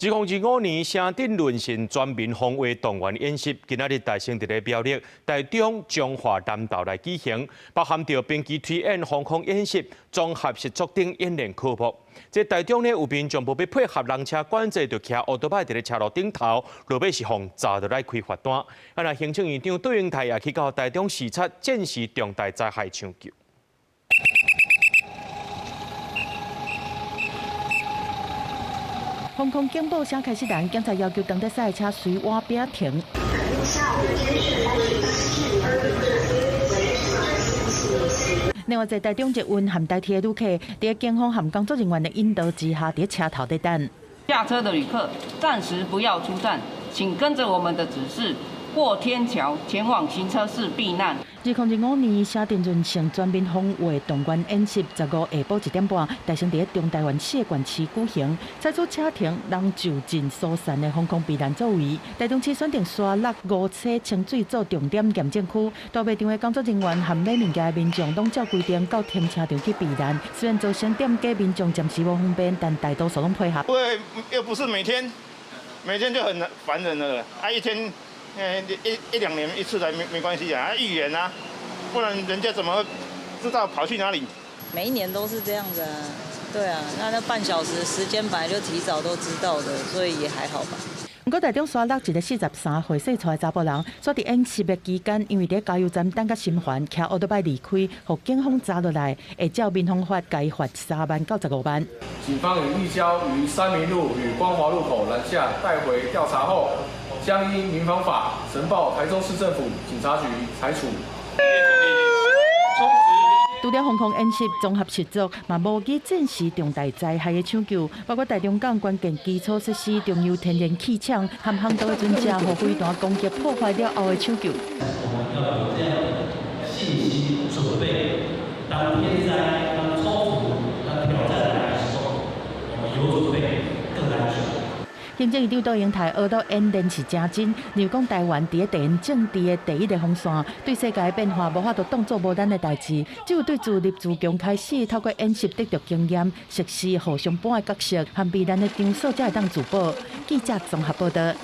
2025年城鎮韌性全民防衛動員演習，今仔日大成佇咧苗栗、台中、彰化南投來舉行，包含著兵機推演、防空演習、綜合實作等演練科目。這台中呢有民眾無欲配合人車管制，就騎烏多擺佇咧車路頂頭，落尾是予砸落來開罰單。啊，若行政院長卓榮泰也去到台中視察戰時重大災害搶救。防空警報聲開始響，警察要求當咧駛車隨倚邊停。另外，在台中捷運和台鐵的旅客，佇警方和工作人員的引導之下，佇車頭咧等。下車的旅客暫時不要出站，請跟著我們的指示過天橋前往行車室避難。2025年城鎮韌性全民防衛動員演習，15下晡1點半，大成佇咧中台灣四個縣市舉行，採取車停人就近疏散的防空避難作為。台中市選定沙鹿、梧棲、清水做重點驗證區，大賣場的工作人員和買物件的民眾攏照規定到停車場去避難。雖然造成店家民眾暫時無方便，但大多數攏配合。因為又不是每天，每天就很煩人了，啊一天。一一兩年一次來沒關係啊，預演啊，不然人家怎麼知道跑去哪裡？每一年都是這樣子啊，對啊，那半小時時間本來就提早都知道的，所以也還好吧。毋過台中沙鹿一个43歲姓蔡的查埔人，煞佇演習的期間，因為佇加油站等甲心煩，騎歐多擺離開，予警方查落來，會照民防法共伊罰3萬到15萬。警方已移交於三民路與光華路口攔下帶回調查後，將依民防法呈報台中市政府警察局裁處。除了防空演習、綜合實作，嘛模擬戰時重大災害的搶救，包括台中港關鍵基礎設施、中油天然氣廠和航道的船隻，予飛彈攻擊破壞了後的搶救。我們要有這樣的信心準備，當天災、當衝突、當挑戰來的時候，我們有準備更安全。行政院長卓榮泰學到演練是誠真，認為講台灣佇咧地緣政治的第一个防線，對世界變化無法度當作無咱的代誌，只有對自立自強開始，透過演習得著經驗，實施互相伴的角色，和避難的場所才會當自保。記者綜合報導。